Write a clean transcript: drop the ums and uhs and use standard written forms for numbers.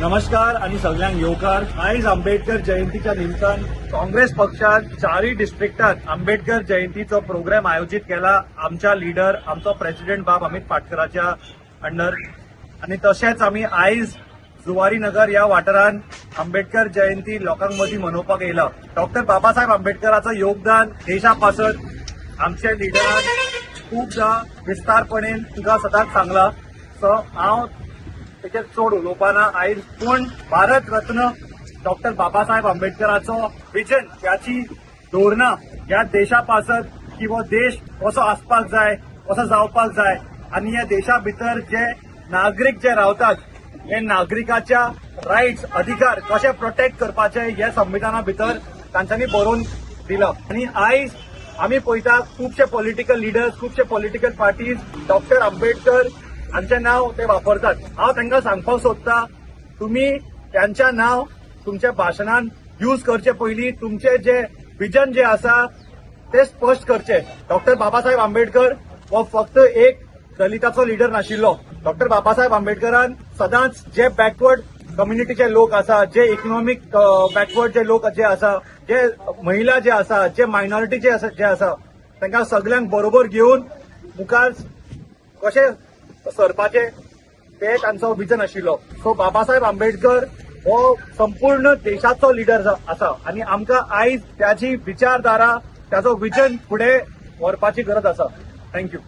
नमस्कार आणि सगळ्यांक येवकार. आयज आंबेडकर जयंतीच्या निमतान काँग्रेस पक्षान चारय डिस्ट्रिक्टात आंबेडकर जयंतीचो प्रोग्राम आयोजीत केला, आमच्या लिडर, आमचो प्रेसिडेंट बाब अमित पाटकराच्या अंडर. आणि तशेंच आमी आयज जुवारी नगर ह्या वाठारांत आंबेडकर जयंती लोकांक मदीं मनोवपाक येयला. डॉक्टर बाबासाहेब आंबेडकराचो योगदान देशा पासत आमच्या लिडरान खूबदां विस्तारपणे तुका सदांच सांगला. सो हांव तेचेर चड उलोवपाना आयज. पूण भारत रत्न डॉक्टर बाबासाहेब आंबेडकराचो विजन, त्याची धोरणां ह्या देशा पासत की हो देश कसो आसपाक जाय, कसो जावपाक जाय आनी ह्या देशा भितर जे नागरीक जे रावतात, हे नागरिकाच्या रायट्स, अधिकार कशे प्रोटेक्ट करपाचे, हे संविधाना भितर तांच्यांनी बरोवन दिला. आनी आयज आमी पळयता, खुबशे पॉलिटिकल लिडर्स, खुबशे पॉलिटिकल पार्टीज डॉक्टर आंबेडकर हांचें नांव ते वापरतात. हांव तांकां सांगपाक सोदता, तुमी त्यांच्या नांव तुमच्या भाशणान यूज करचे पयलीं तुमचे जे विजन जे आसा ते स्पश्ट करचे. डॉक्टर बाबासाहेब आंबेडकर हो फक्त एक दलिताचो लिडर नाशिल्लो. डॉक्टर बाबासाहेब आंबेडकरान सदांच जे बॅकवर्ड कम्युनिटीचे लोक आसा, जे इकॉनॉमीक बॅकवर्ड जे लोक जे आसा, जे महिला जे आसा, जे मायनॉरिटी जे आसा, तांकां सगल्यांक बरोबर घेवन मुखार कशें सरपाचें ते तांचो विजन आशिल्लो. सो बाबासाहेब आंबेडकर हो संपूर्ण देशाचो लिडर आसा आनी आमकां आयज त्याची विचारधारा, त्याचो विजन फुडें व्हरपाची गरज आसा. Thank you.